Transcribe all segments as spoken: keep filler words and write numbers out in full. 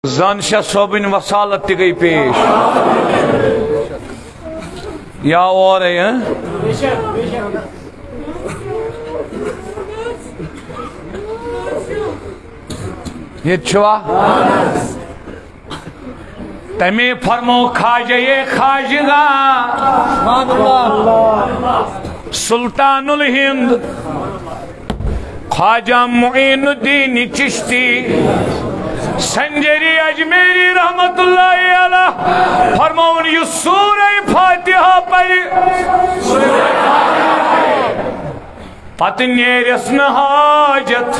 زن شاہ صٲبٕنۍ وصالت تہِ گٔے پیش۔ یا اورے، ہاں؟ ییٚتہِ چھُوا؟ تَمے فرمو خواجہ خواجگاں، سلطان الہند، خواجہ معین الدین چشتی سنجری اجمیری رحمت اللہ علیہ فرماوُن، یُس سورہ فاتحہ پرِ، پتہٕ نیرٮ۪س نہٕ حاجت۔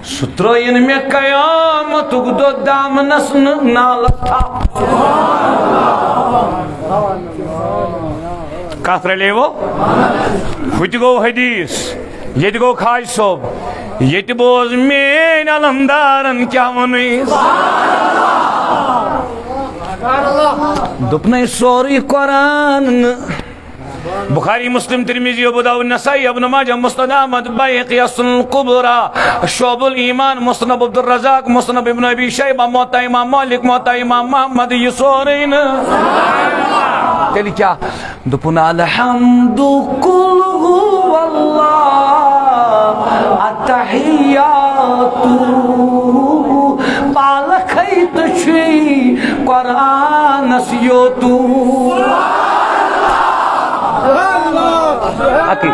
سُہ ترٛٲیِن مےٚ قیامتُک دۄہ دامنس نہٕ نالس تھپھ۔ کتھ رلیوو؟ ہُتہِ گوٚو حدیث، ییٚتہِ گوٚو خواجہ صٲب، ییٚتہِ بوز میٲنۍ علمدارن کیٛاہ ووٚنُے۔ دوٚپنَے سورُے قرآن نہٕ۔ بخاری، مسلم، ترمذی، ابو داؤد، نسائی، ابن ماجہ، مسند احمد، بیہقی، السنن الکبریٰ، شعب الایمان، مسند عبدالرزاق، مسند ابن ابی شیبہ، موطا امام مالک، موطا امام محمد، یہِ سورُے نہٕ۔ تیٚلہِ کیٛاہ؟ دوٚپُن الحمد، قل هو اللہ، التحیات، پالکھے تہٕ چھُے قرآنس یوتو۔ اکی۔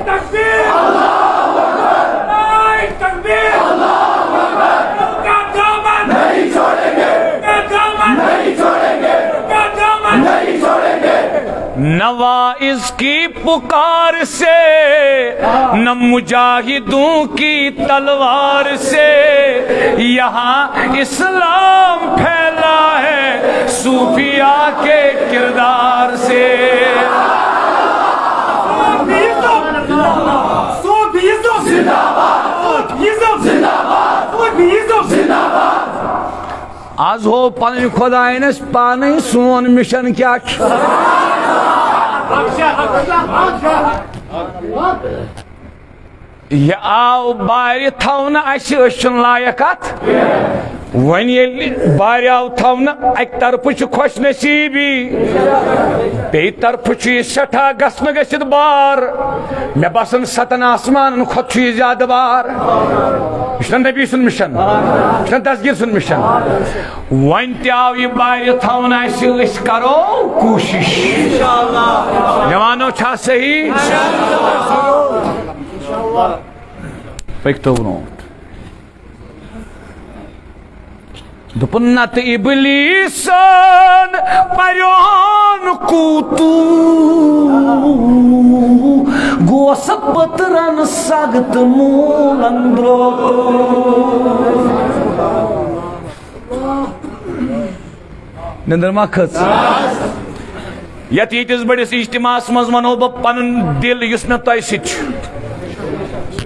تکبیر! اللہ اکبر! نعرہ تکبیر! اللہ اکبر! کا دامن نہیں چھوڑیں گے! کا دامن نہیں چھوڑیں گے! کا دامن نہیں چھوڑیں گے! نہ واعظ کی پکار سے، نہ مجاہدوں کی تلوار سے، یہاں اسلام پھیلا ہے صوفیاء کے کردار سے۔ صوفیزم زندہ باد! صوفیزم زندہ باد! صوفیزم زندہ باد! صوفیزم زندہ باد! از ہو پنٕنۍ خداین اسہِ پانے سون مشن کیٛاہ چھُ۔ یہِ آو بارِ تھاونہٕ اسہِ، أسۍ چھِنہٕ لایق اتھ۔ وۄنۍ ییٚلہِ بارِ آو تھاونہٕ، اکہِ طرفہٕ چھُ خۄش نصیٖبی، بیٚیہِ طرفہٕ چھُ یہِ سٮ۪ٹھاہ گژھنہٕ گٔژھِتھ بار۔ مےٚ باسان، ستن آسمانن کھۄتہٕ چھُ یہِ زیادٕ بار۔ یہِ چھُنہ نبی سُنٛد مشن، یہِ چھُنہ دستگیر سُنٛد مشن۔ وۄنۍ تہِ آو یہِ بارِ تھاونہٕ اسہِ، أسۍ کرو کوٗشش۔ جوانو، چھا صحیح؟ پٔکۍتو برونٛٹھ۔ دوٚپُن، نتہٕ ابلیسن پریون کوٗتوٗ، گوس پٔترن سگ تہٕ موٗلن درٛوتوٗ۔ نندر ما کھٔژ؟ یتھ ییٖتِس بٔڑِس اجتماعس منٛز ونہو بہٕ پنُن دِل یُس مےٚ تۄہہِ سۭتۍ چھُ۔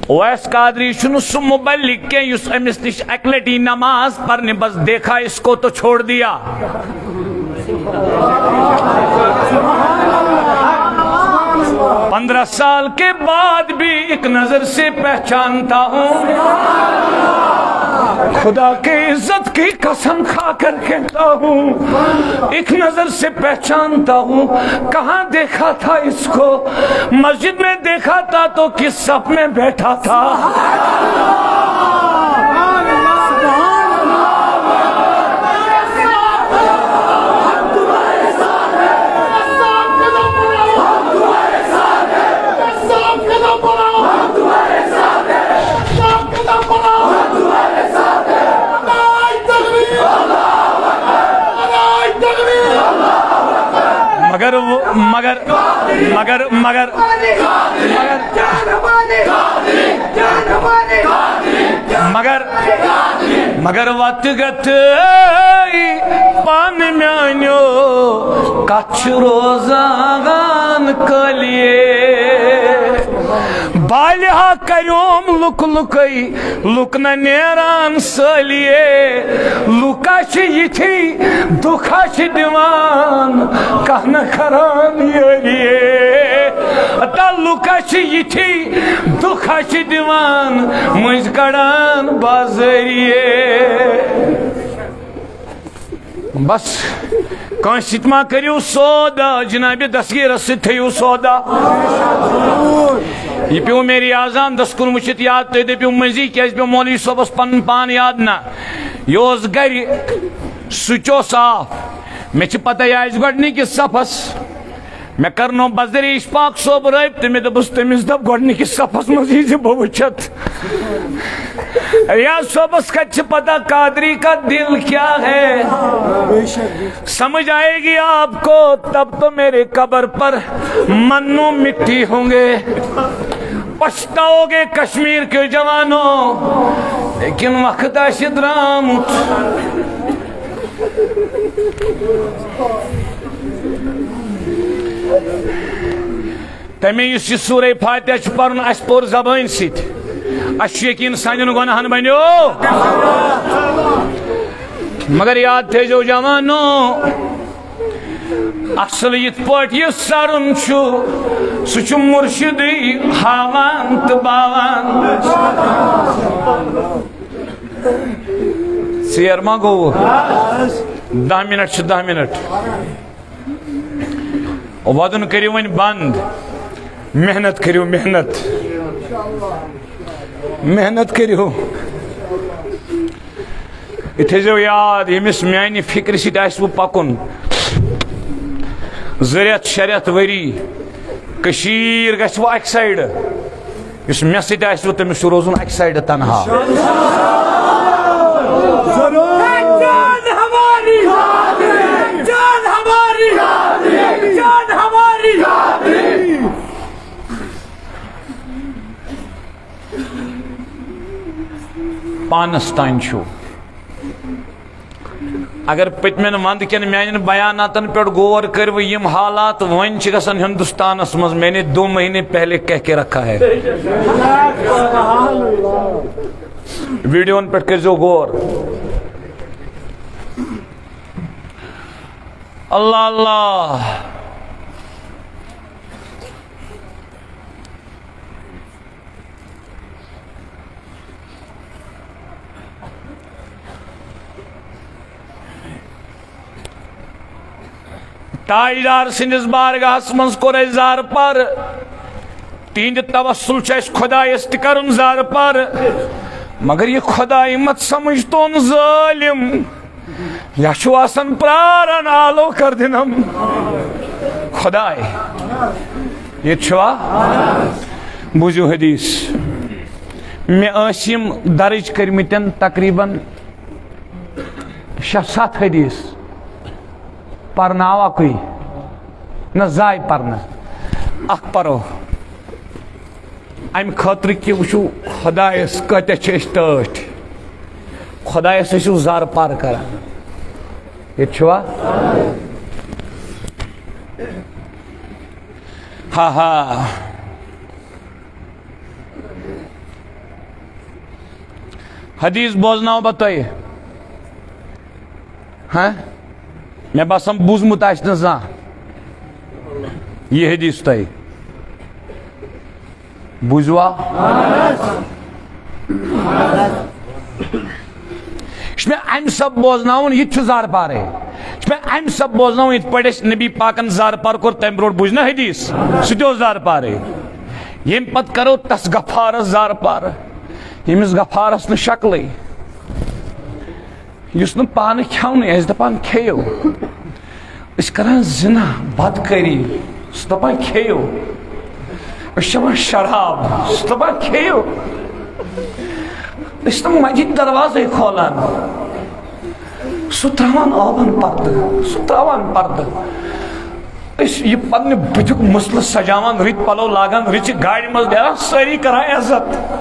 اویس قادری چھُنہٕ سُہ مبلغ کینٛہہ یُس أمِس نِش اکہِ لٹہِ یی نماز پرنہِ، بس دیکھا اس کو تو چھوڑ دیا۔ پندرہ سال کے بعد بھی ایک نظر سے پہچانتا ہوں، خدا کے عزت کی قسم کھا کر کہتا ہوں، ایک نظر سے پہچانتا ہوں۔ کہاں دیکھا تھا اس کو؟ مسجد میں دیکھا تھا تو کس صف میں بیٹھا تھا؟ مگر وہ، مگر، مگر، مگر، مگر، مگر، مگر وت گتھ پان میانیو، کتھ چھُ روزان کٲلیے؟ بالہا کریوم لُک لُکے، لُک نہ نیران سٲلیے۔ لُکا چھِ یِتھی، دُکھا چھِ دِوان، کانٛہہ نہ کران یٲریے۔ تعلق ہا چھِ یِتھی، دُکھ ہا چھِ دِوان، مٔنٛزۍ کڑان بازٲریے۔ بس، کٲنٛسہِ سۭتۍ ما کٔرِو سودا، جناب دستگیرس سۭتۍ تھٲیِو سودا۔ یہِ پیوٚو مے ریاض احمدس کُن وٕچھِتھ یاد، تُہۍ دٔپِو مٔنٛزی کیٛازِ پیوٚو مولوی صٲبس پنُن پان یاد؟ نہ، یہِ اوس گرِ، سُہ تہِ اوس صاف۔ مےٚ چھِ پتہ یہِ آسہِ گۄڈٕنِکِس صفس۔ مےٚ کرنو بزرِ اشفاق صٲب رٲبطہٕ، مےٚ دوٚپُس، تٔمِس دَپ گۄڈٕنِکِس صفس منٛز یی زِ بہٕ وٕچھتھ۔ ریاض صٲبس کتہِ چھِ پتہ قادری کا دل کیا ہے؟ سمجھ آئے گی آپ کو، تب تو میرے قبر پر منو مٹی ہوں گے۔ پچھتاؤ گے کشمیر کے جوانوں، لیکن وقت آسہِ درٛامُت۔ تمے یُس یہِ سورہ فاتحہ چھُ پرُن، اسہِ پوٚر زبٲنۍ سۭتۍ، اسہِ چھُ یقین سانٮ۪ن گۄناہن بنیو۔ مگر یاد تھٲیزیو جوانو، اصل یِتھ پٲٹھۍ یہِ سرُن چھُ، سُہ چھُ مرشدٕے ہاوان تہٕ باوان۔ ژیر ما گوٚو؟ دَہ منٹ چھِ، دَہ منٹ۔ وَدُن کٔرِو وۄنۍ بنٛد۔ محنت کٔرِو، محنت۔ محنت کٔرِو۔ یہِ تھٲیزیو یاد، ییٚمِس میٛانہِ فِکرِ سۭتۍ آسِوٕ پَکُن، زٕ رٮ۪تھ، شےٚ رٮ۪تھ، ؤری، کٔشیٖر گژھِ وۄنۍ اَکہِ سایڈٕ۔ یُس مےٚ سۭتۍ آسہِ، تٔمِس چھُ روزُن اَکہِ سایڈٕ تنہا۔ جان ہماری، جان ہماری، جان ہماری۔ پانس تام چھُ۔ اگر پٔتمٮ۪ن وندٕ کٮ۪ن میانٮ۪ن بیاناتن پٮ۪ٹھ غور کٔرِو، یِم حالات وۄنۍ چھِ گژھان ہندوستانس منٛز، میں نے دو مہینے پہلے کہہ کے رکھا ہے۔ ویڈیون پٮ۪ٹھ کٔرۍزیو غور۔ اللہ اللہ۔ تاجدار سٕنٛدِس بارگاہس منٛز کوٚر اَسہِ زارٕ پارٕ۔ تِہنٛدِ توسل چھُ اَسہِ خۄدایس تہِ کرُن زارٕ پارٕ۔ مگر یہِ خۄداے مت سمجھ تون ظٲلِم۔ یا چھُ آسان پراران آلو کر دِنم۔ خۄداے، ییٚتہِ چھُوا؟ بوٗزِو حدیث۔ مےٚ ٲسۍ یِم درٕج کٔرمٕتٮ۪ن تقریباً شےٚ ستھ حدیث۔ پرناو اکُے، نہ زاے پرنہٕ۔ اکھ پرو۔ امہِ خٲطرٕ کہِ وٕچھِو خۄدایس کۭتیاہ چھِ أسۍ ٹٲٹھۍ۔ خۄدایس ٲسِو زارٕ پارٕ کران۔ ییٚتہِ چھُوا؟ ہا ہا۔ حدیث بوزناو بہٕ تۄہہِ۔ ہاں؟ مےٚ باسان بوٗزمُت آسہِ نہٕ زانٛہہ یہِ حدیث تۄہہِ۔ بوٗزوا؟ یہِ چھُ مےٚ اَمہِ سب بوزناوُن، یہِ تہِ چھُ زارٕ پارے۔ یہِ چھُ مےٚ اَمہِ سب بوزناوُن، یِتھ پٲٹھۍ اَسہِ نبی پاکن زارٕ پار کوٚر، تَمہِ برونٛٹھ بوٗزۍ نہ حدیث، سُہ تہِ اوس زارٕ پارے۔ ییٚمہِ پتہٕ کرو تس غفارس زارٕ پار، ییٚمِس غفارس نہٕ شکلٕے۔ یُس نہٕ پانہٕ کھٮ۪ونٕے آسہِ، دَپان کھیٚیِو۔ أسۍ کران زِنا، بدکٲری، سُہ دَپان کھیٚیِو۔ أسۍ چٮ۪وان شراب، سُہ دَپان کھیٚیِو۔ أسۍ تِم مسجد دروازے کھولان، سُہ ترٛاوان آبَن پردٕ، سُہ ترٛاوان پردٕ۔ أسۍ یہِ پننہِ بُتھیُک مسلہٕ سجاوان، رٕتۍ پلو لاگان، رٕژِ گاڑِ منٛز نیران، سٲری کران عزت۔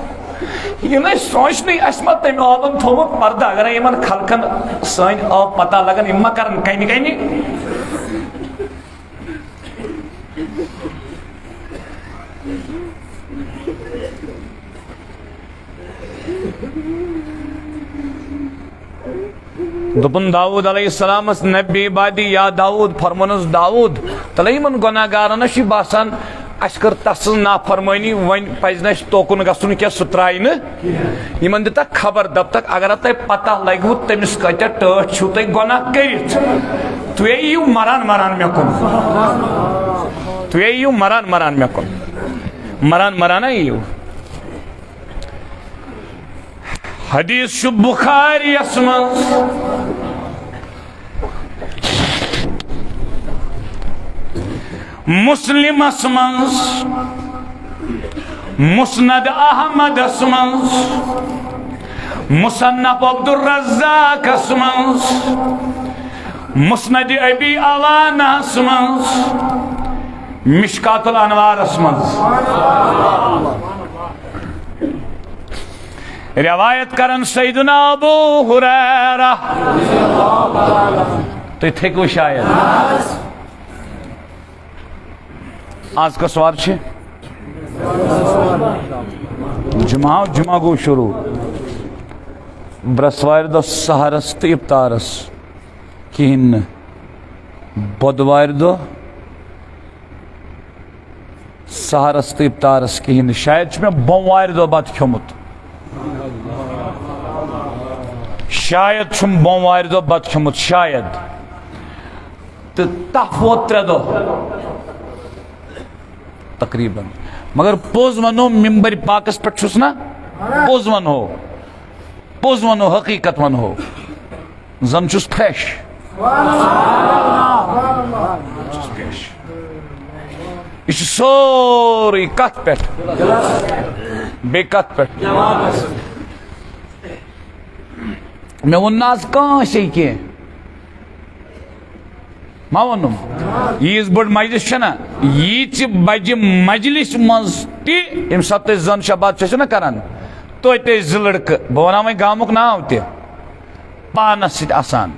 یہِ نہٕ أسۍ سونٛچنٕے، اَسہِ ما تٔمۍ آبَن تھوٚومُت پردٕ، اگرے یِمن خلقن سٲنۍ آب پتہ لگن، یِم ما کرن کنہِ کنہِ۔ دوٚپُن داوود علیہ السلامس، "نبی عبادی یا داوود"، فرمونس داوود، تلے یِمن گۄناہ گارن چھُ باسان، اَسہِ کٔر تَس سٕنٛز نافرمٲنی، وۄنۍ پَزِ نہٕ اَسہِ توکُن گژھُن کینٛہہ، سُہ ترٛایہِ نہٕ۔ یِمَن دِتکھ خبر، دَپتَکھ، اگر تۄہہِ پَتہ لَگِوٕ تٔمِس کۭتیٛاہ ٹٲٹھۍ چھِو تُہۍ گۄناہ کٔرِتھ، تُہۍ یِیِو مَران مَران مےٚ کُن۔ تُہۍ یِیِو مَران مَران مےٚ کُن۔ مَران مَران ہا یِیِو۔ حدیث چھُ بخاریَس منٛز، مسلمس منٛز، مسند احمدس منٛز، مصنف عبدالرزاقس منٛز، مسند ابی عوانہس منٛز، مشکات الانوارس منٛز۔ روایت کرن سیدنا ابو ہریرہ۔ تُہۍ تھٔکِو شاید۔ آز کس وار چھِ؟ جمعہ، جمعہ گوٚو شروع۔ برٛٮ۪سوارِ دۄہ سحرس تہٕ افطارس کِہیٖنۍ نہٕ۔ بۄدوارِ دۄہ سحرس تہٕ افطارس کِہیٖنۍ نہٕ۔ شاید چھُ مےٚ بۄموارِ دۄہ بتہٕ کھیوٚمُت۔ شاید چھُم بۄموارِ دۄہ بتہٕ کھیوٚمُت، شاید۔ تہٕ تپھ ووت ترٛےٚ دۄہ تقریباً۔ مگر پوٚز ونو، ممبر پاکس پٮ۪ٹھ چھُس نہ، پوٚز ونو، پوٚز ونو، حقیقت ونو۔ زن چھُس فریش۔ چھُس فریش۔ یہِ چھُ سورُے کتھ پٮ۪ٹھ؟ بیٚیہِ کتھ پٮ۪ٹھ؟ مےٚ ووٚن نہٕ از کٲنٛسے کینٛہہ۔ ما ووٚنُم؟ ییٖژ بٔڑ مجلس چھےٚ نہ، ییٖژِ بجہِ مجلس منٛز تہِ، ییٚمہِ ساتہٕ تُہۍ زن شباد چھِو نہ کران، توتہِ ٲسۍ زٕ لڑکہٕ، بہٕ ونہٕ ہا وۄنۍ گامُک ناو تہِ، پانس سۭتۍ آسان۔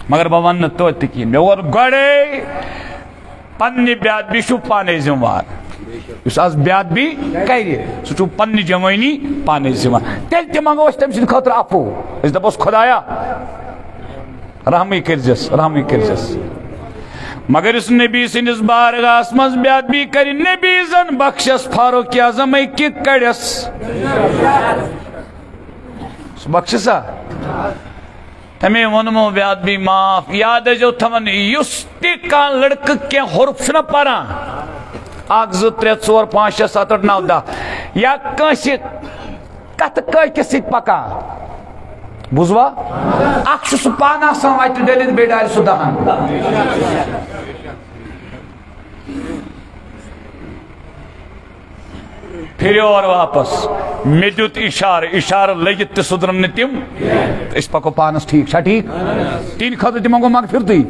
مگر بہٕ ونہٕ نہٕ توتہِ تہِ کِہیٖنۍ۔ مےٚ ووٚن گۄڈے، پننہِ بے ادبی چھُو پانے ذمہٕ وار۔ یُس از بے ادبی کرِ، سُہ چھُو پننہِ جوٲنی پانے ذمہٕ وار۔ تیٚلہِ تہِ منگو أسۍ تٔمۍ سٕنٛدِ خٲطرٕ عفو۔ أسۍ دپوس، خدایا، رحمٕے کٔرزٮ۪س، رحمٕے کٔرزٮ۪س۔ مگر یُس نبی سٕنٛدِس بارگاہس منٛز بے ادبی کرِ، نبی زن بخشس فاروق اعظمے کہِ کڑٮ۪س۔ سُہ بخشہِ سا؟ تمے ووٚنمو بے ادبی معاف۔ یاد ٲسۍزیو تھاوان، یُس تہِ کانٛہہ لڑکہٕ کینٛہہ حرف چھُنہ پران، اکھ، زٕ، ترٛےٚ، ژور، پانٛژھ، شےٚ، ستھ، ٲٹھ، نو، دہ، یا کٲنٛسہِ کتھٕ کٲکِس سۭتۍ پکان، بوٗزوا؟ اکھ چھُ سُہ پانہٕ آسان وتہِ ڈٔلِتھ، بیٚیہِ ڈالہِ سُہ دہن۔ پھِرِ اور واپس۔ مےٚ دیُت اِشارٕ، اِشارٕ لٔگِتھ تہِ سُدرن نہٕ تِم۔ أسۍ پکو پانس، ٹھیٖک چھا؟ ٹھیٖک؟ تِہنٛدِ خٲطرٕ تہِ منٛگو مغفرتٕے۔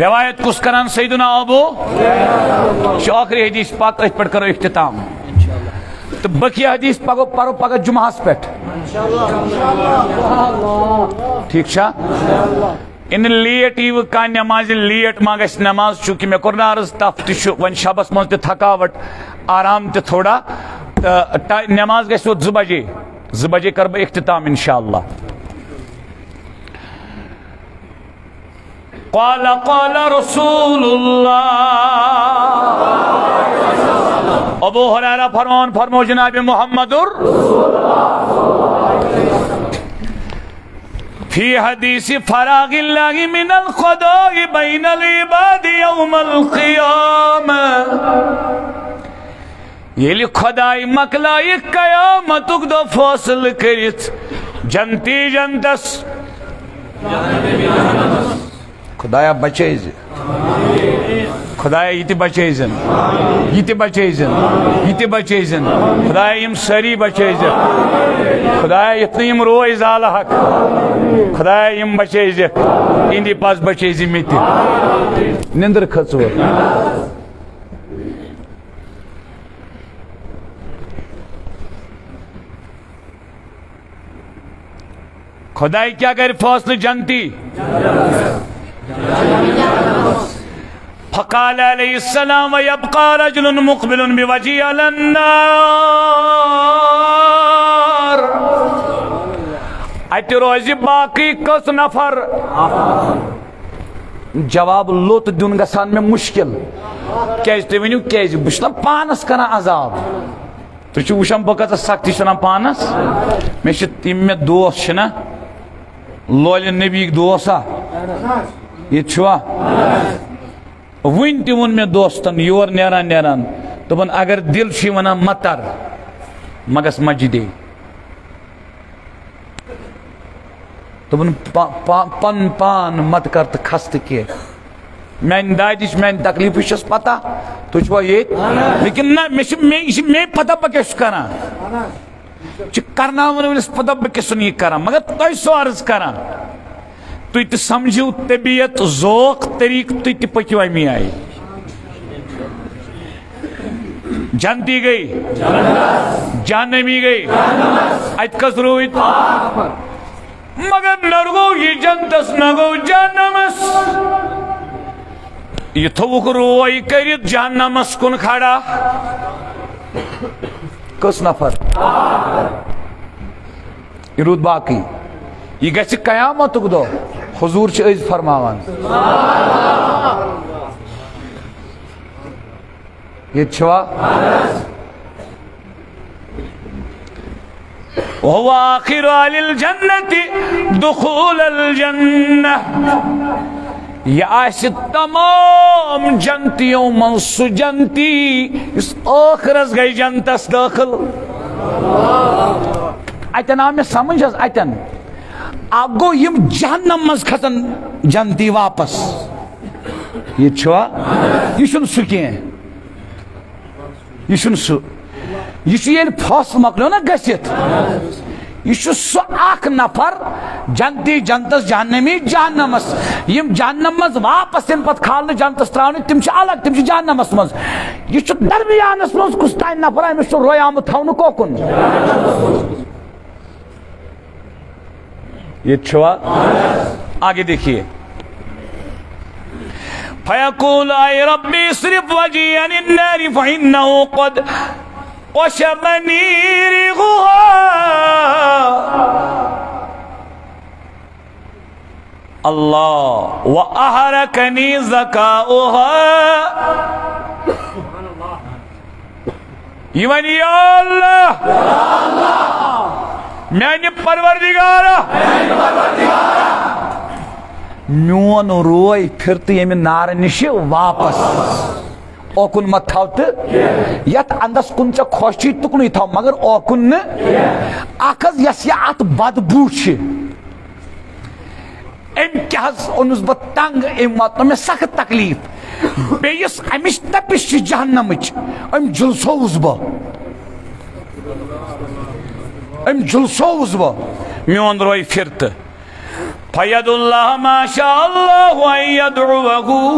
روایت کُس کران؟ سیدنا ابو۔ یہِ چھُ ٲخری حدیث پاک، أتھۍ پٮ۪ٹھ کرو اختتام۔ تہٕ بقیہ حدیث پکو، پرو پگاہ جمعہس پٮ۪ٹھ۔ ٹھیٖک چھا؟ ان لیٹ ییٖوٕ کانٛہہ نٮ۪مازِ، لیٹ ما گژھِ نٮ۪ماز؟ چوٗنٛکہِ مےٚ کوٚر نہٕ عرض، تپھ تہِ چھُ، وۄنۍ شبس منٛز تہِ تھکاوٹ، آرام تہِ تھوڑا، تہٕ ٹا-، نٮ۪ماز گژھِ یوت زٕ بجے، زٕ بجے کرٕ بہٕ اختتام انشاءاللہ۔ قال قال رسول اللہ۔ ابو ہریرہ فرمان فرمو جناب محمد فی حدیث فراغ اللہ من القضاء بین العباد یوم القیامہ۔ ییٚلہِ خداے مۄکلایہِ قیامتُک دۄہ فٲصلہٕ کٔرِتھ جنتی جنتس، خدایا بچٲیزِ۔ خدایا، یہِ تہِ بچٲیزٮ۪ن، یہِ تہِ بچٲیزٮ۪ن، یہِ تہِ بچٲیزٮ۪ن۔ خدایا، یِم سٲری بچٲیزٮ۪کھ۔ خدایا، یِتھ نہٕ یِم روے زالہٕ ہکھ۔ خدایا، یِم بچٲیزٮ۪کھ۔ یِہِنٛدِ پس بچٲیزِ مےٚ تہِ۔ نِندٕر کھٔژ وۄنۍ۔ خداے کیٛاہ کرِ فٲصلہٕ؟ جنتی۔ فقال علیہ السلام، ویبقى رجل مقبل بوجهه على النار۔ اتہِ روزِ باقٕے کٔژ نفر؟ جواب لوٚت دیُن گژھان مےٚ مُشکِل۔ کیازِ؟ تُہۍ ؤنِو کیازِ؟ بہٕ چھُس نا پانَس کران عذاب۔ تُہۍ چھِو وٕچھان بہٕ کۭژاہ سختی چھُس اَنان پانَس۔ مےٚ چھِ یِم مےٚ دوس چھِنہ، لولہِ نبی دوس ہا، ییٚتہِ چھُوا؟ وٕنۍ تہِ ووٚن مےٚ دوستن یور نیران نیران، دوٚپُن، اگر دِل چھُے وَنان مہ تر، مہ گژھ مسجدے۔ دوٚپُن، پا-، پا-، پَنُن پان مت کر تہٕ خستہٕ کینٛہہ۔ میانہِ دادِچ، میانہِ تکلیفٕچ چھَس پتہ۔ تُہۍ چھِوا ییٚتہِ؟ لیکن نہ، مےٚ چھِ، مےٚ، یہِ چھِ مےٚ پتہ بہٕ کیٛاہ چھُس کران۔ چھِ کرناوَن وٲلِس پتہ بہٕ کیٛاہ چھُسَن یہِ کران، مگر تۄہہِ چھُسو عرض کران۔ تُہۍ تہِ سمجھِو طبیعت، ذوق، طریٖقہٕ، تُہۍ تہِ پٔکِو اَمی آیہِ۔ جنتی گٔے، جہنمی گٔے، اَتہِ کس روٗدۍ؟ مگر نہ گوٚو یہِ جنتس، نہ گوٚو جہنمس۔ یہِ تھوٚوُکھ روے کٔرِتھ جہنمس کُن کھڑا۔ کٔژ نفر؟ یہِ روٗد باقٕے۔ یہِ گژھِ قیامتُک دۄہ۔ حضوٗر چھِ أزۍ فرماوان۔ ییٚتہِ چھُوا؟ وهو آخر أهل الجنة دخول الجنة۔ یہِ آسہِ تمام جنتیو منٛز سُہ جنتی یُس ٲخرس گژھِ جنتس دٲخل۔ اتٮ۪ن آو مےٚ سمجھ حظ، اتٮ۪ن اکھ گوٚو یِم جہنم منٛز کھژن جنتی واپس۔ ییٚتہِ چھُوا؟ یہِ چھُنہٕ سُہ کینٛہہ۔ یہِ چھُنہٕ سُہ۔ یہِ چھُ ییٚلہِ فٲصلہٕ مۄکلیو نہ گٔژھِتھ، یہِ چھُ سُہ اکھ نفر، جنتی جنتس، جہنمی جہنمس۔ یِم جہنم منٛز واپس یِن پتہٕ کھالنہٕ جنتس تراونہٕ، تِم چھِ الگ، تِم چھِ جہنمس منٛز۔ یہِ چھُ درمیانس منٛز کُس تام نفر، أمِس چھُ روے آمُت تھاونہٕ کوکُن۔ یہ چھوا؟ آگے دیکھیے۔ فیقول اے رب اصرف وجهی عن النار فإنه قد قشبنی ریحها۔ اللہ و احرقنی ذکاؤها۔ یہ ونہِ، یا اللہ، میانہِ پروردگارا، میون روے پھر تہٕ ییٚمہِ نارٕ نِشہِ واپس۔ اوکُن مت تھاو تہٕ یتھ اندس کُن ژےٚ خۄش چھُے تُکنُے تھاو، مگر اوکُن نہٕ۔ اکھ حظ یۄس یہِ اتھ بدبو چھِ، أمۍ کیٛاہ حظ اوٚنُس بہٕ تنگ، أمۍ واتنٲو مےٚ سخت تکلیف۔ بیٚیہِ یۄس امِچ تپش چھِ جہنمٕچ، أمۍ جُلسووُس بہٕ، أمۍ جُلسووُس بہٕ۔ میون روے پھر تہٕ فیدعو اللہ ما شاء اللہ ان یدعوہ۔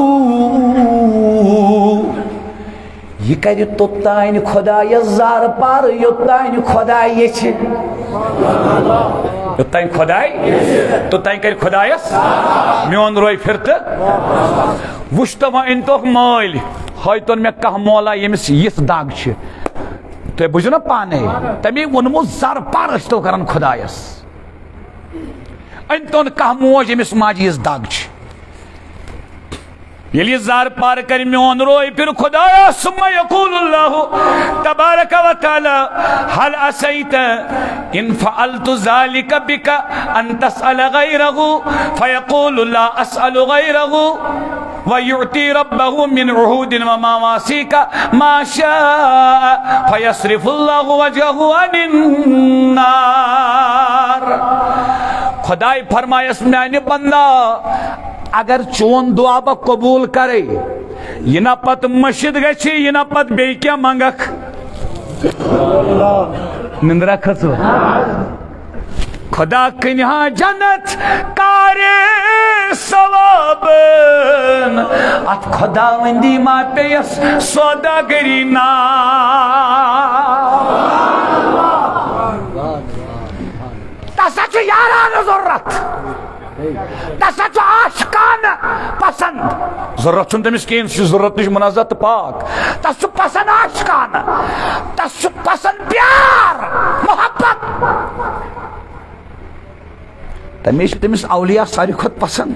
یہِ کرِ توٚتانۍ خۄدایس زارٕ پارٕ، یوٚتانۍ خۄداے یژھِ۔ یوٚتانۍ خۄداے، توٚتانۍ کرِ خۄدایس۔ میون روے پھر تہٕ وٕچھ تو وۄنۍ أنۍ توکھ مٲلۍ، ہٲوۍ تون مےٚ کانٛہہ مولا ییٚمِس یِژھ دگ چھِ۔ تُہۍ بوٗزِو نا پانے، تَمے ووٚنمُت زارٕ پارٕ ٲسۍ تو کران خۄدایس۔ أنۍ تون کانٛہہ موج ییٚمِس ماجہِ یِژھ دگ چھِ۔ ییٚلہِ یہِ زارٕ پار کرِ میون روے پھر خۄدایا، ثم یقول اللہ تبارک و تعالی، هل عسیت ان فعلت ذلك بك ان تسأل غیره؟ فیقول لا اسأل غیره۔ ویعطی ربه من عهود و مواثیق ما شاء فیصرف اللہ وجهه عن النار۔ خدای فرمایس، میانہِ بندا، اگر چون دعا بہٕ قبول کرے، یہِ نہ پتہٕ مٔشِد گژھِ، یہِ نہ پتہٕ بیٚیہِ کینٛہہ منگکھ۔ نندرا کھٔژوٕ؟ خدا کنہا جنت کار ثوابن، اتھ خداوندی ما پیس سوداگری نا۔ تسا چھُ یارانہٕ ضروٗرت، تسا چھُ عاشقانہٕ پسند۔ ضروٗرت چھُنہٕ تٔمِس کِہیٖنۍ، سُہ چھُ ضروٗرت نِش منزہ تہٕ پاک۔ تس چھُ پسند عاشقانہٕ، تس چھُ پسند پیار، محبت۔ تمے چھِ تٔمِس اولیاء ساروی کھۄتہٕ پسند۔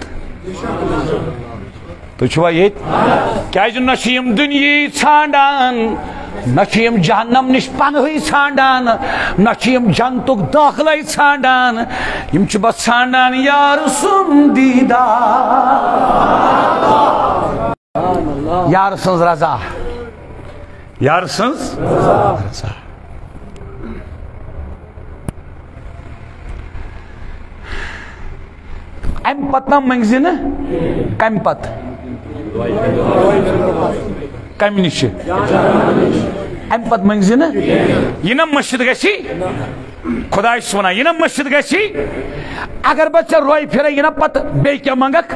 تُہۍ چھِوا ییٚتہِ؟ کیٛازِ نہ چھِ یِم دُنیاہٕے ژھانٛڈان، نہ چھِ یِم جہنم نِش پناہٕے ژھانٛڈان، نہ چھِ یِم جنتُک دٲخلَے ژھانٛڈان۔ یِم چھِ بس ژھانٛڈان یار سُنٛد دیٖدار، یار سٕنٛز رضا، یار سٕنٛز رضا۔ امہِ پتہٕ نہ منٛگزِ نہٕ۔ کمہِ پتہٕ؟ کمہِ نِشہِ؟ امہِ پتہٕ منٛگزِ نہٕ۔ یہِ نہ مٔشِتھ گژھِ، خۄداے چھُس ونان، یہِ نہ مٔشِتھ گژھِ۔ اگر بہٕ ژےٚ روے پھِرے، یہِ نہ پتہٕ بیٚیہِ کیٛاہ منٛگکھ؟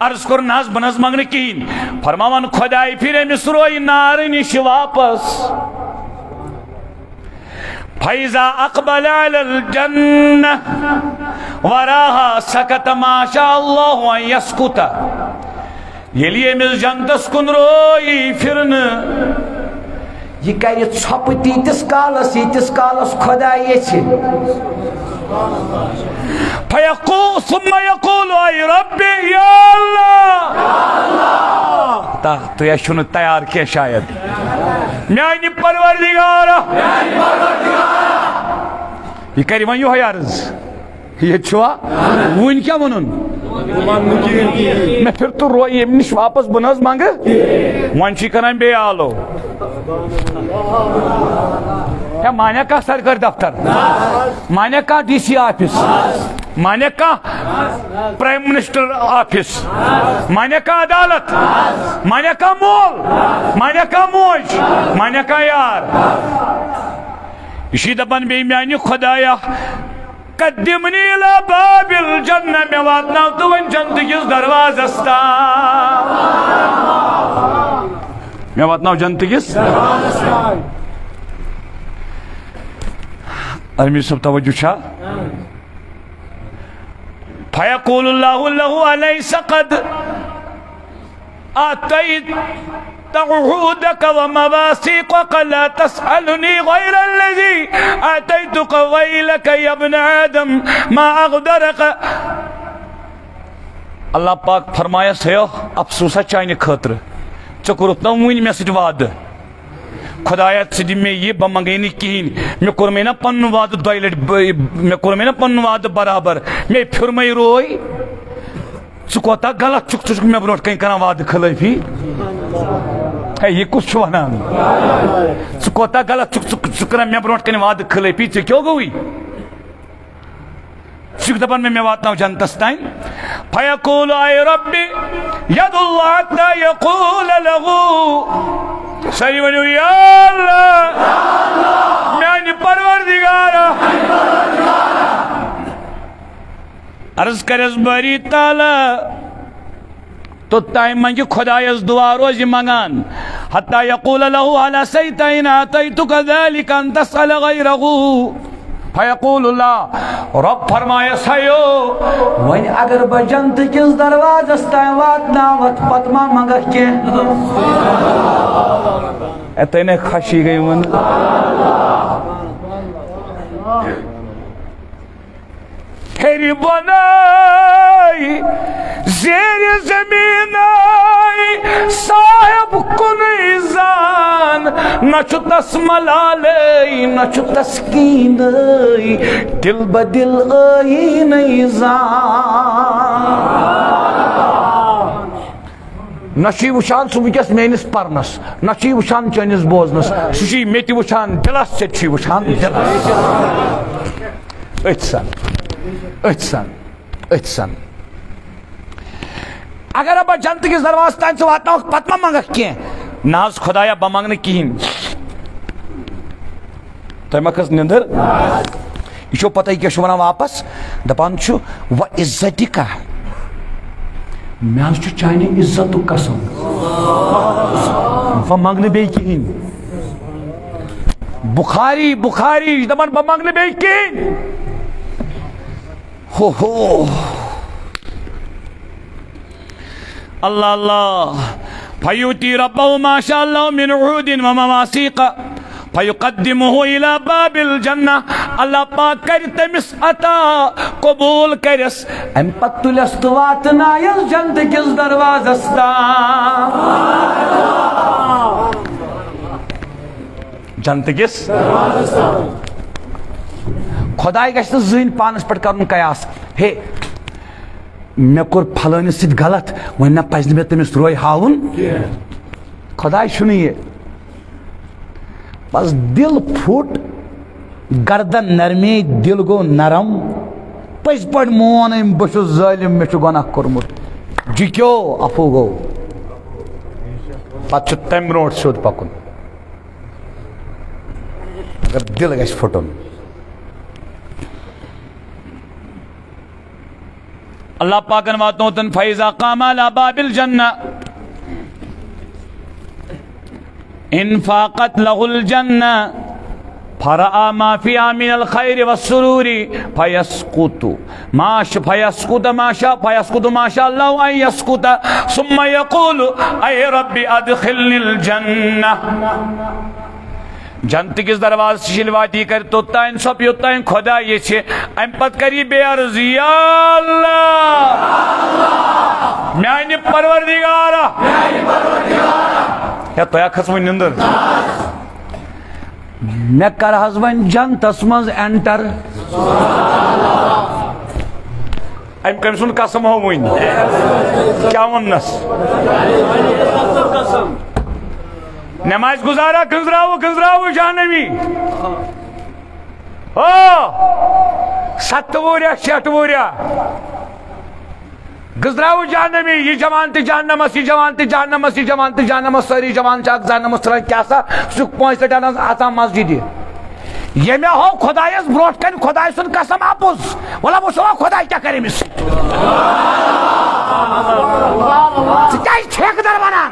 عرض کوٚر، نہ حظ، بہٕ نہ حظ منٛگہٕ نہٕ کِہیٖنۍ۔ فرماوان، خۄداے پھِرے أمِس روے نارٕ نِشہِ واپس۔ فَإِذَا أَقْبَلَ عَلَى الْجَنَّةِ وَرَاهَا سَكَتَ مَا شَاءَ اللَّهُ أَنْ يَسْكُتَ۔ ییٚلہِ یہِ أمِس جنتس کُن روے پھِرنہٕ، یہِ کرِ ژھۄپہٕ تیٖتِس کالس، ییٖتِس کالس خۄداے یژھِ۔ فَيَقُو-، ثُمَّ يَقُولُ، اے رب، یا اللہ۔ تا-، تُہۍ ٲسِو نہٕ تیار کینٛہہ شاید۔ میانہِ پروردگارا۔ یہِ کرِ وۄنۍ یِہوٚے عرض۔ ییٚتہِ چھُوا؟ وٕنۍ کیٛاہ وَنُن؟ مےٚ پھِر تہٕ روے ییٚمہِ نِش واپس، بہٕ نہ حظ منٛگہٕ۔ وۄنۍ چھُے کران بیٚیہِ آلو۔ ہے، مانیٛا کانٛہہ سرکٲرۍ دفتر؟ مانیٛا کانٛہہ ڈی سی آفس؟ مانیٛا کانٛہہ پرائم منسٹر آفس؟ مانیٛا کانٛہہ عدالت؟ مانیٛا کانٛہہ مول؟ مانیٛا کانٛہہ موج؟ مانیٛا کانٛہہ یار؟ یہِ چھُے دپان بیٚیہِ، میانہِ خۄدایا، قدمنی الی باب الجنہ، مےٚ واتناو تہٕ وۄنۍ جنتہٕ کِس دروازس تام۔ مےٚ واتناو جنتہٕ کِس۔ ارمی صٲب، توجہ چھا؟ فیقول اللہ لہ الیس قد اعطیت عہودک و مواثیقک، لا تسألنی غیر الذی اعطیتک، ویلک یا ابن آدم ما اغدرک۔ اللہ پاک فرمایس، ہے افسوسا چانہِ خٲطرٕ، ژےٚ کوٚرُتھ نہ وُنہِ مےٚ سۭتۍ وعدٕ۔ خدایا، ژٕ دِ مےٚ یہِ، بہٕ منٛگے نہٕ کِہیٖنۍ۔ مےٚ کوٚر مےٚ نہ پنُن وعدٕ دۄیہِ لٹہِ، بہٕ، مےٚ کوٚر مےٚ نہ پنُن وعدٕ برابر۔ مےٚ پھیُر مَے روے۔ ژٕ کوتاہ غلط چھُکھ، ژٕ چھُکھ مےٚ برونٛٹھ کَنہِ کران وعدٕ خلٲفی۔ ہے، یہِ کُس چھُ وَنان؟ ژٕ کوتاہ غلط چھُکھ، ژٕ، ژٕ کران مےٚ برونٛٹھ کَنہِ وعدٕ خلٲفی، ژےٚ کیٛاہ گوٚوُے؟ ژٕ چھُکھ دَپان مےٚ، مےٚ واتناو جنتَس تام۔ فیقول اے رب ید اللہ حتی یقول لہ۔ سٲری ؤنِو، یا اللہ، میانہِ پروردگارا۔ عرض کرس باری تعالیٰ، توٚتام منٛگہِ خۄدایس دُعا روزِ منٛگان۔ حتی یقول لہ ہل عصیت ان اعطیتک ذلک ان تسأل غیرہ۔ فیقول اللہ، رب فرمایس، ہیو، وۄنۍ اگر بہٕ جنتہٕ کِس دروازس تام واتناوتھ، پتہٕ ما منٛگکھ کینٛہہ؟ اے، تۄہہِ نے خوشی گٔیوٕ نہٕ؟ ہیٚرِ بۄنَے زیرِ زٔمیٖنَے صاحب کُنُے زان، نہ چھُ تس ملالے، نہ چھُ تس کیٖنَے، دِل بدِل ٲیٖنَے زان۔ نہ چھُے وٕچھان سُہ وٕنکیٚس میٲنِس پرنس، نہ چھُے وٕچھان چٲنِس بوزنس، سُہ چھُے مےٚ تہِ وٕچھان دِلس، ژےٚ تہِ چھُے وٕچھان دِلس۔ أتھۍ سان، أتھۍ سان، أتھۍ سان۔ اگر بہٕ جنتہٕ کِس دروازس تام ژٕ واتناوکھ، پتہٕ ما منٛگکھ کینٛہہ؟ نہ حظ خۄدایا، بہٕ منٛگہٕ نہٕ کِہیٖنۍ۔ تۄہہِ ما کھٔژ نِندٕر؟ یہِ چھو پتہ، یہِ کیٛاہ چھُ ونان واپس؟ دپان چھُ، "و عزتک"، مےٚ حظ چھُ چانہِ عزتُک قسم، بہٕ منٛگہٕ نہٕ بیٚیہِ کِہیٖنۍ۔ بخاری، بخاری، یہِ چھُ دپان، بہٕ منٛگہٕ نہٕ بیٚیہِ کِہیٖنۍ۔ ہو ہو۔ اللہ اللہ۔ فیؤتی ربہ ما شاء اللہ من عہود و مواثیق۔ فیقدمہ الی باب الجنہ، اللہ پاک کرِ تٔمِس عطا، قبول کرٮ۪س، امہِ پتہٕ تُلٮ۪س تہٕ واتنایس جنت کِس دروازس تام۔ جنت کِس۔ خداے گژھِ نہٕ زٕہٕنۍ پانس پٮ۪ٹھ کرُن قیاس۔ ہے، مےٚ کوٚر پھلٲنِس سۭتۍ غلط، وۄنۍ نہ پزِ نہٕ مےٚ تٔمِس روے ہاوُن۔ خداے چھُنہٕ یہِ۔ بس دل پھُٹ، گردن نرمے، دل گوٚو نرم۔ پٔزۍ پٲٹھۍ مون أمۍ، بہٕ چھُس ظٲلِم، مےٚ چھُ گۄناہ کوٚرمُت۔ جُکیو، عفو گوٚو۔ پتہٕ چھُ تمہِ برونٛٹھ سیوٚد پکُن۔ اگر دل گژھِ پھُٹُن۔ اللہ پاکن واتنوتن، فیضا قام علی باب الجنہ انفاقت لہ الجنہ فرآ ما فیہا من الخیر والسرور فیسکت ما ش-، فیسکت ما شاء، فیسکت ما شاء اللہ ان یسکت، ثم یقول، اے رب ادخلنی الجنہ۔ جنت کِس دروازس نِش ییٚلہِ واتی کرِ توٚتام سۄ، یوٚتام خدا یژھِ، امہِ پتہٕ کرِ یہِ بیٚیہِ عرض، یا اللہ، میانہِ پروردگارا۔ یا تۄہہِ ہا کھٔژوٕ نِندٕر؟ مےٚ کر حظ وۄنۍ جنتس منٛز enter؟ أمۍ کٔمۍ سُنٛد قسم ہو وٕنۍ؟ کیٛاہ ووٚننس؟ نماز گزارا گنزراوٕ، گنزراوٕ جہنمی۔ او، ستہٕ وُہریا، شیٹھ وُہریا۔ گنزراوٕ جہنمی، یہِ جوان تہِ جہنمس، یہِ جوان تہِ جہنمس، یہِ جوان تہِ جہنمس، سٲری جوان چھِ اکھ جہنمس ژھٕنان۔ کیٛاہ سا؟ سُہ چھُ پانٛژِ لٹہِ انان اژان مسجدِ۔ ییٚمہِ ہو خۄدایس برونٛٹھ کنہِ خۄداے سُنٛد قسم اپُز۔ وَلہ وٕچھو خۄداے کیٛاہ کرِ أمِس سۭتۍ۔ ژٕ کیٛازِ ٹھیکہٕ در بنان؟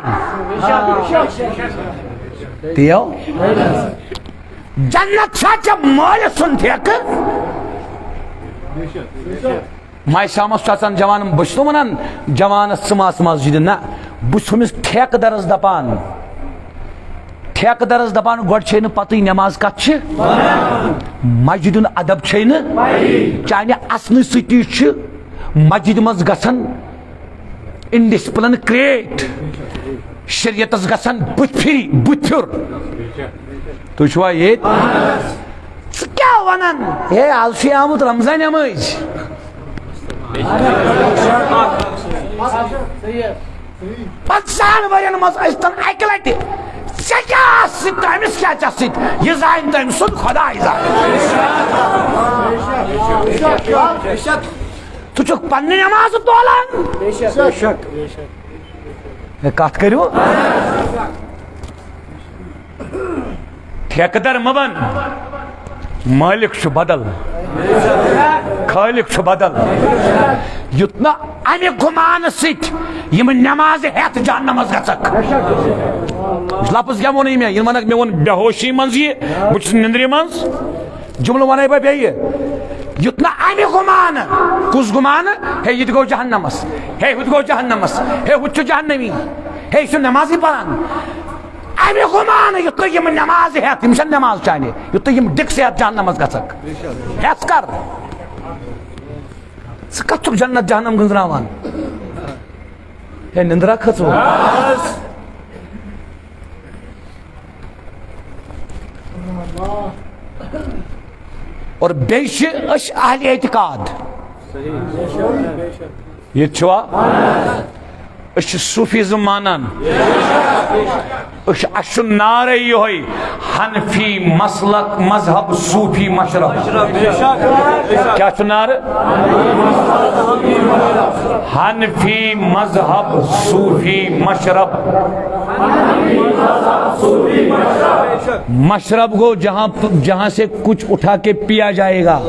تیو۔ جنت چھا ژےٚ مٲلۍ سُنٛد ٹھیکہٕ؟ ماہِ شامس چھُ اژان جوان، بہٕ چھُس نہٕ ونان جوانس ژٕ ما ژٕ مسجدِ، نہ، بہٕ چھُس أمِس ٹھیکہٕ درس دپان، ٹھیکہٕ درس دپان، گۄڈٕ چھے نہٕ پتہٕے نماز کتھ چھِ، مسجدِ ہُنٛد ادب چھے نہٕ، چانہِ اژنہٕ سۭتی چھِ مسجدِ منٛز گژھان indiscipline create، شریعتس گژھان بُتھِ پھِرِ، بُتھِ پھیُر۔ تُہۍ چھِوا ییٚتہِ؟ ژٕ کیٛاہ وَنان؟ ہے، آز چھُے آمُت رمضان نمٲز۔ پنٛژاہن ؤرین منٛز ٲسۍ تن اکہِ لٹہِ۔ ژےٚ کیٛاہ آسہِ سۭتۍ تہٕ أمِس کیٛاہ ژےٚ سۭتۍ؟ یہِ زانہِ تٔمۍ سُنٛد خۄداے زانہِ۔ ژٕ چھُکھ پننہِ نمازٕ تولان۔ ہے، کتھ کٔرِو۔ ٹھیکہٕ در مہ بن، مٲلِک چھُ بدل، خٲلِق چھُ بدل۔ یُتھ نہٕ امہِ گُمانہٕ سۭتۍ یِم نمازِ ہٮ۪تھ جہنمس گژھکھ۔ لفظ کیٛاہ ووٚنُے مےٚ؟ یِم ونکھ، مےٚ ووٚن بے ہوشی منٛز یہِ، بہٕ چھُس نِندرِ منٛز۔ جملہٕ ونے بہٕ بیٚیہِ، یُتھ نہٕ امہِ گُمانہٕ، کُس گُمانہٕ؟ ہے، یہِ تہِ گوٚو جہنمس، ہے، ہُہ تہِ گوٚو جہنمس، ہے، ہُہ تہِ چھُ جہنمی، ہے، یہِ چھُ نمازٕے پران۔ امہِ گُمانہٕ، یُتھ نہٕ یِم نماز ہٮ۪تھ، یِم چھَنہٕ نماز چانہِ، یُتھ نہٕ یِم ڈِکسہٕ ہٮ۪تھ جہنمس گژھکھ۔ ہٮ۪س کر؟ ژٕ کتھ چھُکھ جنت جہنم گٔنزراوان؟ ہے، نندرا کھٔژوٕ؟ اور بیٚیہِ چھِ أسۍ اہل اعتقاد۔ ییٚتہِ چھُوا؟ أسۍ چھِ صوفیزم مانان۔ أسۍ چھِ، اَسہِ چھُ نعرے یِہوٚے، حنفی مسلک مذہب صوفی مشرب۔ کیٛاہ چھُ نعرٕ؟ حنفی مذہب صوفی مشرب۔ مشرب گو جہاں، جہاں سے کچھ اٹھا کے پیا جائے گا۔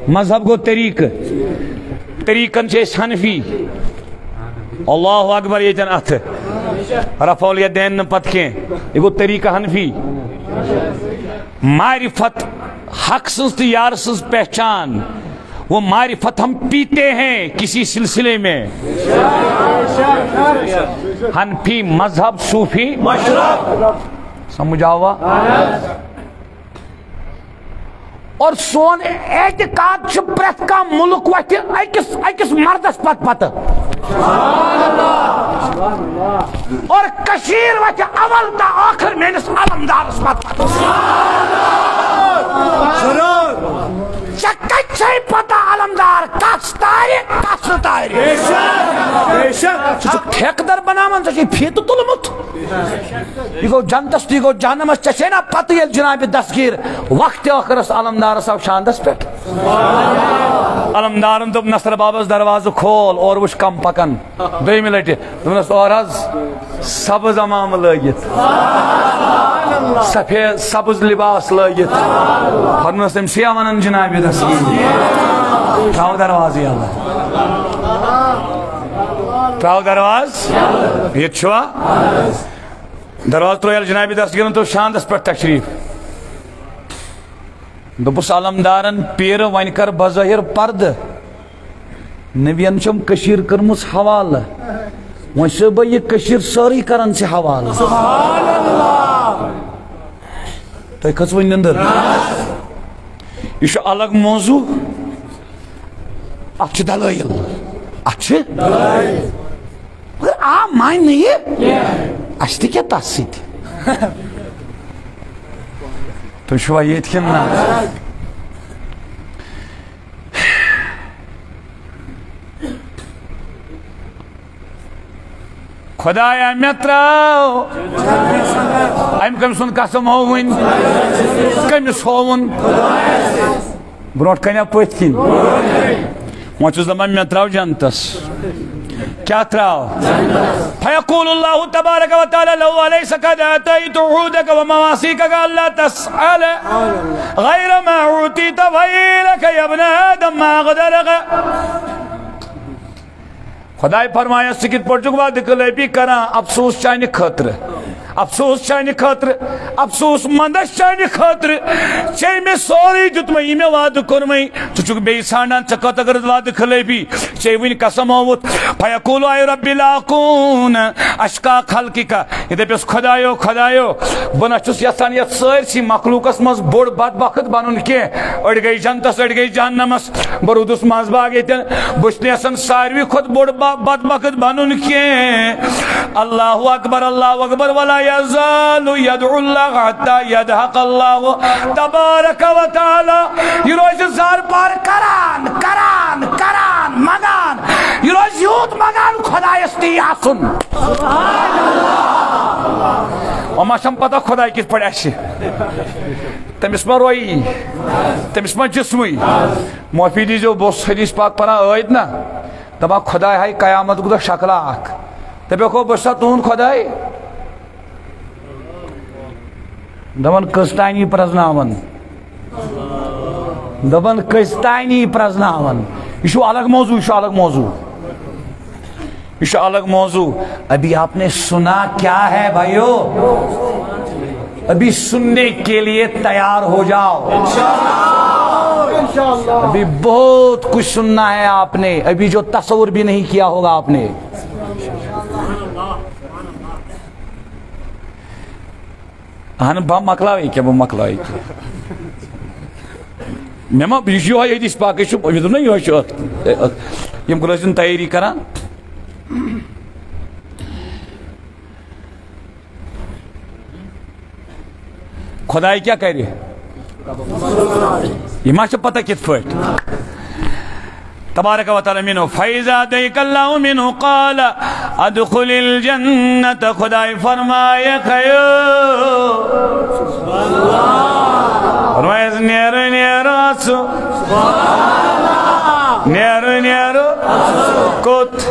مذہب گو طریقہٕ۔ طریقن چھِ أسۍ حنفی۔ اللہ اکبر ییٚتٮ۪ن اَتھٕ۔ رفع الیدین نہٕ پتہٕ کینٛہہ۔ یہِ گوٚو طریقہٕ حنفی۔ معرفت، حق سٕنٛز تہٕ یار سٕنٛز پہچان۔ وہ معرفت ہم پیتے ہیں کسی سلسلے میں۔ حنفی مذہب صوفی مشرب۔ سمجھ آوا؟ اور سون اعتقاد چھُ پرٛٮ۪تھ کانٛہہ مُلک وَتھِ أکِس، أکِس مردس پتہٕ پتہٕ۔ اور کٔشیٖر وَتھِ اول تہٕ ٲخٕر میٲنِس علمدارس پتہٕ پتہٕ۔ ژےٚ کتہِ چھے پتہ علمدار کس تارِ، کس نہٕ تارِ؟ ژٕ چھُکھ ٹھیکہٕ در بناوان، ژےٚ چھُے فیٖتہٕ تُلمُت۔ یہِ گوٚو جنتس تہٕ یہِ گوٚو جہنمس، ژےٚ چھے نا پتہ ییٚلہِ جناب دستگیر وقتِ ٲخرس علمدارس آو شاندس پٮ۪ٹھ؟ علمدارن دوٚپ نصر بابس، دروازٕ کھول، اورٕ وٕچھ کم پکن۔ دوٚیمہِ لٹہِ دوٚپنس، اور حظ سبز عمامہٕ لٲگِتھ، سفید سبز لباس لٲگِتھ۔ فرموس، تٔمۍ چھُ یا ونان جناب دستگیر۔ ترٛاو دروازٕ یلہٕ۔ ترٛاو دروازٕ۔ ییٚتہِ چھُوا؟ دروازٕ ترٛوو یلہٕ جناب دستگیرن، تہٕ شاندس پٮ۪ٹھ تشریف۔ دوٚپُس علمدارن، پیٖرٕ، وۄنۍ کر بظٲہر پردٕ۔ نبین چھم کٔشیٖر کٔرمٕژ حوالہٕ۔ وۄنۍ چھُسے بہٕ یہِ کٔشیٖر سٲرٕے کران ژےٚ حوالہٕ۔ تۄہہِ کھٔژ وۄنۍ نِندٕر؟ یہِ چھُ الگ موضوع۔ اتھ چھِ دلٲیل۔ اتھ چھِ؟ مگر آ مانہِ نہٕ یہِ۔ اسہِ تہِ کیٛاہ تس سۭتۍ؟ تُہۍ چھِوا ییٚتہِ کِنہٕ نہ؟ خدایا، مےٚ ترٛاو۔ أمۍ کٔمۍ سُنٛد قسم ہووُن؟ کٔمِس ہووُن؟ برونٛٹھ کنہِ یا پٔتھۍ کِنۍ؟ وۄنۍ چھُس دپان، مےٚ ترٛاو جنتس۔ کیٛاہ ترٛاو؟ فیقول اللہ تبارک و تعالیٰ لہو، الیس قد اعطیت عہودک و مواثیقک الا تسأل غیر ما اعطیت ویلک یا ابن آدم ما اغدرک۔ خداے فرمایس، ژٕ کِتھ پٲٹھۍ چھُکھ وعدٕ خلٲفی کران؟ افسوس چانہِ خٲطرٕ، افسوس چانہِ خٲطرٕ، افسوس مندس چانہِ خٲطرٕ۔ ژےٚ مےٚ سورُے دیُتمے، یہِ مےٚ وعدٕ کوٚرمے، ژٕ چھُکھ بیٚیہِ ژھانڈان، ژےٚ کتھ اگر وعدٕ خلٲفی؟ ژےٚ وٕنۍ قسم ہووُتھ۔ فیقول اے رب لا اکون اشقا خلقک۔ یہِ دپیس، خدایو، خدایو، بہٕ نہ چھُس یژھان یتھ سٲرسٕے مخلوقس منٛز بوٚڑ بدبخت بنُن کینٛہہ۔ أڑۍ گٔے جنتس، أڑۍ گٔے جہنمس۔ بہٕ روٗدُس منٛز باگ ییٚتٮ۪ن، بہٕ چھُس نہٕ یژھان ساروی کھۄتہٕ بوٚڑ با-، بدبخت بنُن کینٛہہ۔ اللہ اکبر، اللہ اکبر، ولا یزال یدعو اللہ حتی یدحق اللہ تبارک و تعالی۔ یہِ روزِ زار پار کران، کران، کران، منگان۔ یہِ روزِ یوٗت منگان خدایس تہِ یی آسُن۔ وۄنۍ ما چھم پتہ خداے کِتھ پٲٹھۍ آسہِ؟ تٔمِس ما رویی؟ تٔمِس ما جسمٕے؟ معٲفی دیٖزیو، بہٕ اوسُس حدیث پاک پران عٲدۍ نا، دپان خداے ہاے قیامت دۄہ شکلہ اکھ۔ دپیو، گوٚو بہٕ چھُسا تُہُنٛد خداے؟ دپان کٔژ تانی پرزناون؟ دپان کٔژ تانی پرزناون؟ یہِ چھُ الگ موضوع، یہِ چھُ الگ موضوع۔ یہ الگ موضوع۔ ابھی آپ نے سنا کیا ہے بھائیو؟ ابھی سننے کے لیے تیار ہو جاؤ۔ ابھی بہت کچھ سننا ہے آپ نے، ابھی جو تصور بھی نہیں کیا ہوگا آپ نے۔ اہن بہٕ مۄکلاوٕ یہِ کیٛاہ، بہٕ مۄکلاوٕ یہِ کیٛاہ۔ مےٚ ما، یہِ چھُ یِہوٚے حدیث پاکٕے چھُ، مےٚ دوٚپ نہ یِہوٚے چھُ اَتھ۔ یِم کُلۍ ٲسۍ تیٲری کران۔ خداے کیٛاہ کرِ؟ یہِ ما چھِ پتہ کِتھ پٲٹھۍ؟ تبارک و تعالیٰ منه، فإذا دعاك الله منه قال ادخل الجنة۔ خداے فرمایکھ، فرمایس، نیرو، نیرو، ژٕ۔ نیرو، نیرو۔ کوٚت؟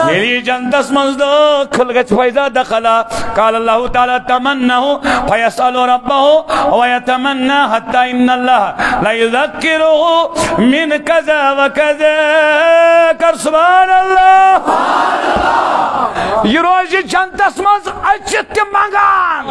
ییٚلہِ یہِ جنتس منٛز دٲخل گژھِ، فإذا دخل قال الله تعالى تمنه فيسأل ربه ويتمنى حتى إن الله ليذكره من كذا وكذا۔ کر سبحان اللہ۔ یہِ روزِ جنتس منٛز أژِتھ تہِ منٛگان،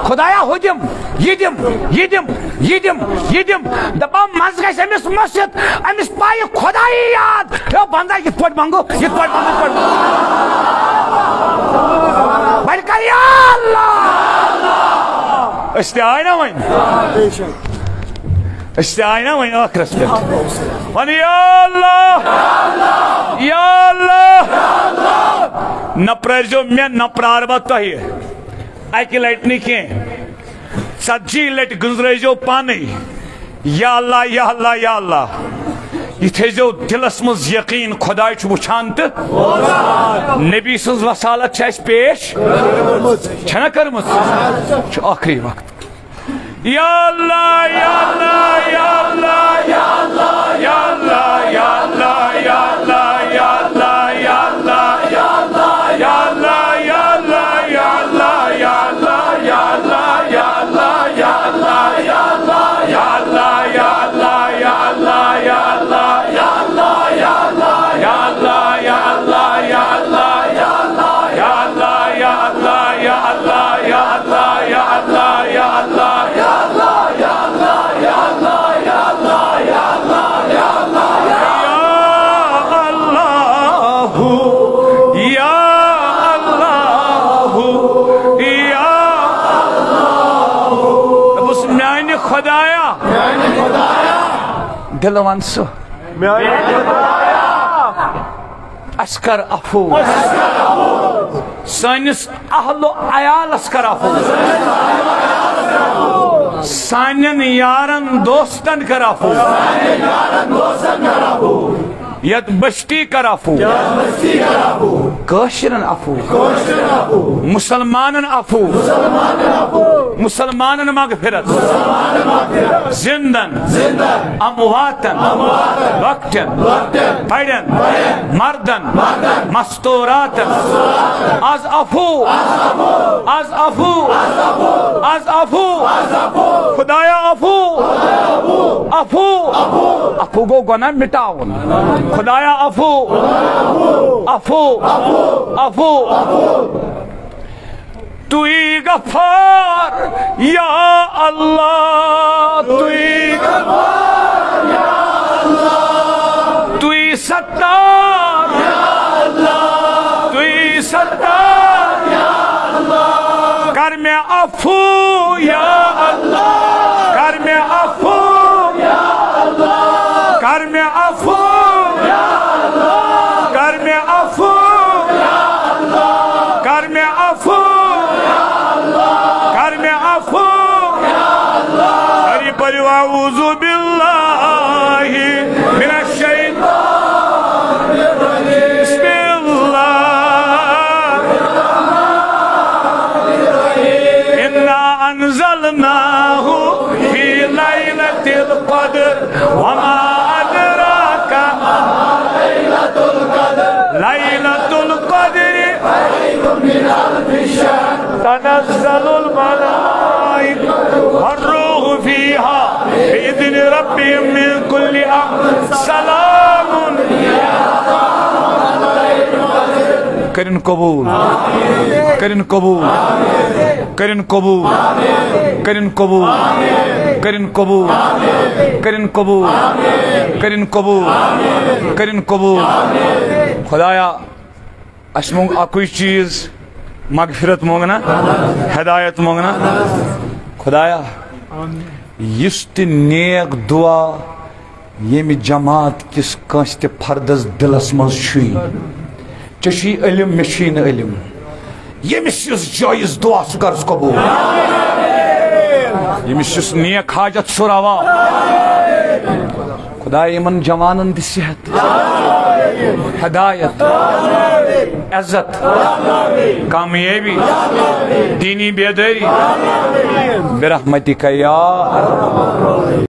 خدایا ہُہ دِم، یہِ دِم، یہِ دِم، یہِ دِم، یہِ دِم۔ دپان منٛزٕ گژھِ أمِس مٔشِتھ، أمِس پایہِ خدایی یاد۔ ہے بندا، یِتھ پٲٹھۍ منٛگو، یِتھ پٲٹھۍ منٛگو، یِتھ پٲٹھۍ منٛگو۔ بلکہ یا اللہ۔ أسۍ تہِ آے نا وۄنۍ؟ أسۍ تہِ آے نا وۄنۍ ٲخرس پٮ۪ٹھ؟ وَن یا اللہ، یا اللہ۔ نہ پرٛٲرۍزیو مےٚ، نہ پرٛارٕ بہٕ تۄہہِ۔ اَکہِ لَٹہِ نہٕ کینٛہہ، ژتجی لَٹہِ گٔنٛزرٲیزیو پانَے۔ یا اللہ، یا اللہ، یا اللہ۔ یہِ تھٲیزیو دِلس منٛز یقین، خۄداے چھُ وٕچھان تہٕ نبی سٕنٛز وصالت چھِ اَسہِ پیش۔ چھَنا کٔرمٕژ؟ چھُ ٲخری وقت۔ یا اللہ، یا اللہ، یا اللہ۔ یا اللہ، یا اللہ۔ دوٚپُس، میانہِ خۄدایا۔ دِلہٕ وَن سُہ۔ میانہِ خۄدایا۔ اَسہِ کر عفو۔ سٲنِس اہل و عیالس کر عفو۔ سانٮ۪ن یارن دوستن کر عفو۔ یتھ بستی کر عفو۔ کٲشرٮ۪ن عفو۔ مُسلمانن عفو۔ مُسلمانن مغفرت۔ زندن۔ امواتن۔ لۄکٹٮ۪ن۔ بڑٮ۪ن۔ مردن۔ مستوراتن۔ از عفو۔ از عفو۔ از عفو۔ خدایا عفو۔ عفو۔ عفو گوٚو گۄناہ مٹاوُن۔ خدایا عفو۔ عفو۔ عفو۔ تُے غفار یا اللہ، تُے، تُے ستار یا اللہ، تُے ستار یا اللہ۔ کر مےٚ عفو یا اللہ، کر مےٚ عفو یا اللہ، کر مےٚ عفو یا اللہ، کر مےٚ عفو یا اللہ، کر مےٚ عفو یا اللہ، کر مےٚ عفو یا اللہ۔ سٲری پٔرِو اعوذ باللہ من الشیطان الرجیم۔ بسم اللہ۔ انا انزلناہ فی لیلۃ القدر۔ وما ادراک ما لیلۃ القدر۔ لیلۃ القدر خیر من الف شہر۔ تنزل الملائکۃ والروح فیہا بإذن ربہم من کل امر۔ سلام۔ کٔرِن قبول، کٔرِن قبول، کٔرِن قبول، کٔرِن قبول، کٔرِن قبول، کٔرِن قبول، کٔرِن قبول، کٔرِن قبول۔ خدایا، اَسہِ مۄنگ اَکُے چیٖز، مغفرت مۄنگنا، ہدایت مۄنگنا۔ خدایا، یُس تہِ نیک دُعا ییٚمہِ جماعت کِس کٲنٛسہِ تہِ فردس دِلس منٛز چھُے، ژےٚ چھُے علم، مےٚ چھُے نہٕ علم۔ ییٚمِس یُس جٲیز دُعا، سُہ کر سُہ قبوٗل۔ ییٚمِس یُس نیک حاجت، سُہ روا۔ خدایا، یِمن جوانن دِ صحت، ہدایت، عزت، کامیٲبی، دیٖنی بیدٲری، برحمتک یا۔